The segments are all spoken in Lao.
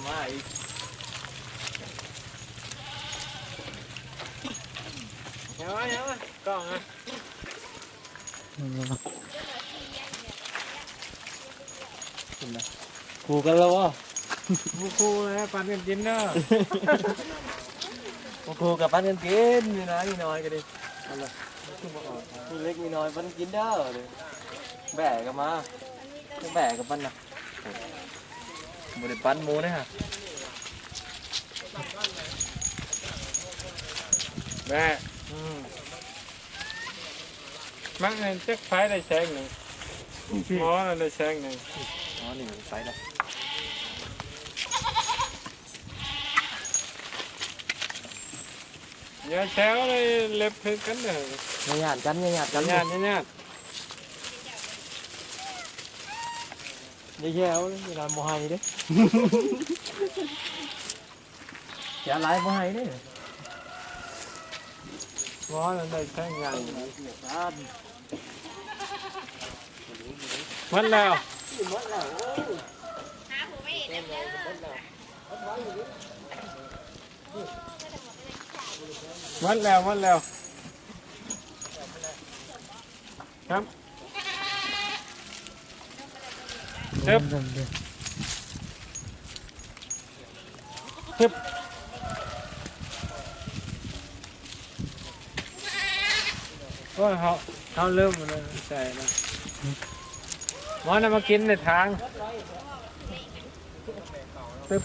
ມາອີກ ເອົາມາ ເອົາມາ ກ້ອງນະ. ເຫັນບໍ່? ຄູ່ກັນແລ້ວບໍ່? ບໍ່ຄູ່ແລ້ວ ປັນກັນກິນເດີ. ບໍ່ຄູ່ກໍປັນກັນກິນ ມີນາມີນ້ອຍກໍດີ. ເອົາລະ ມີເລັກມີນ້ອຍປັນກິນເດີ. ແບ້ກໍມາ ແບ້ກໍປັນນະ. ບໍ່ໄດ້ປັນໝູ່ເດ້. ແບ້ ອືມ ມັກແມ່ນຈັກໄຟໄດ້ແສງໜຶ່ງ ໝໍນັ້ນໄດ້ແສງໜຶ່ງ. ອໍ ນີ້ໄຟແລ້ວ. ຢ່າແຊວເລີຍ ເລັບຄືກັນເດີ. ຢ່າຍາດກັນ ຢ່າຍາດກັນ ຢ່າຍາດ ຢ່າຍາດ. ຢ່າແຊວເວລາບໍ່ໃຫ້ເດ້. ຢ່າຫຼາຍ ບໍ່ໃຫ້ເດ້. ບໍ່ໃຫ້ມັນໄດ້ແທ່ງໃຫຍ່. ໝົດແລ້ວ ໝົດແລ້ວ ໝົດແລ້ວ. ຄັບ ເອີບ ຮຶບ. ໂອ້ຍ ເຮົາ ເຮົາເລີ່ມໃສ່ນະ ມານຳມາກິນໃນທາງ. ຕຶບ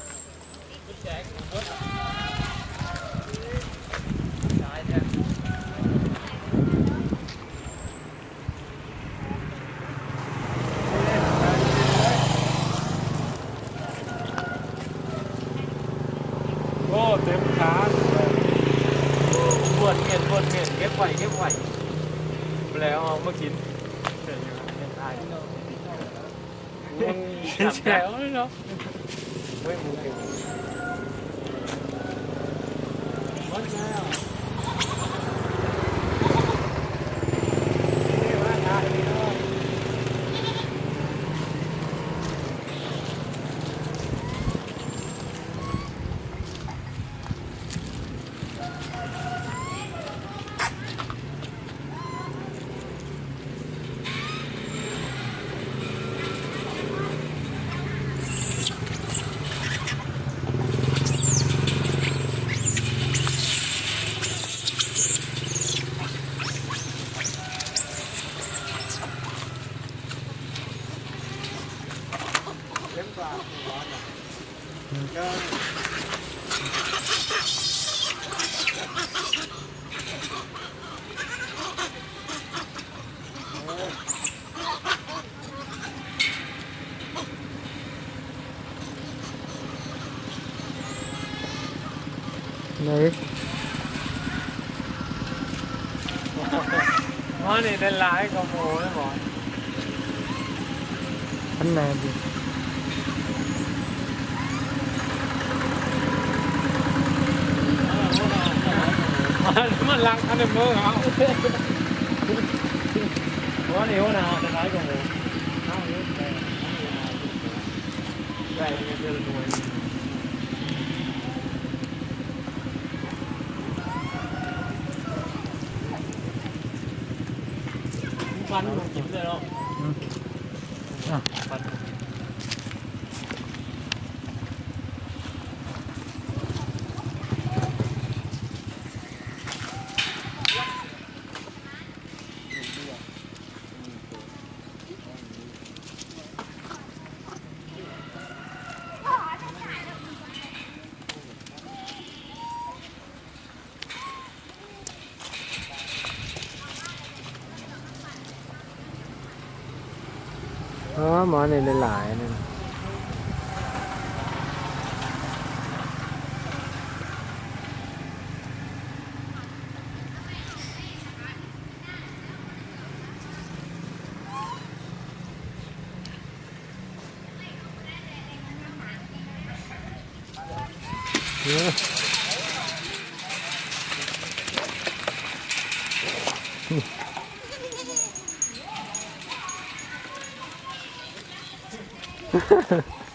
ໂອ້ ເຕັມຂາ ບວດເຫງ ບວດເຫງ ເກັບໄວ້ ເກັບໄວ້ ແລ້ວເອົາມາກິນ. ແຊວເນາະ. ໝໍນີ້ໄດ້ຫຼາຍກວ່າໝູ່ເລີຍໝໍ. ອັນໃດດີ ມັນລັກອັນໃນມືເຮົາ. ໂອ້ ນີ້ຫົວໜ້າໄດ້ຫຼາຍກວ່າໝູ່ ເຮົາເຮັດໄດ້ ໄດ້ເທື່ອລະໜ່ວຍ. ມັນບໍ່ກິນເລີຍເນາະ. ອືມ ອ່ະ ມັນບໍ່ກິນ. ອໍ ໝໍນີ້ໄດ້ຫຼາຍອັນນີ້. ເອີ.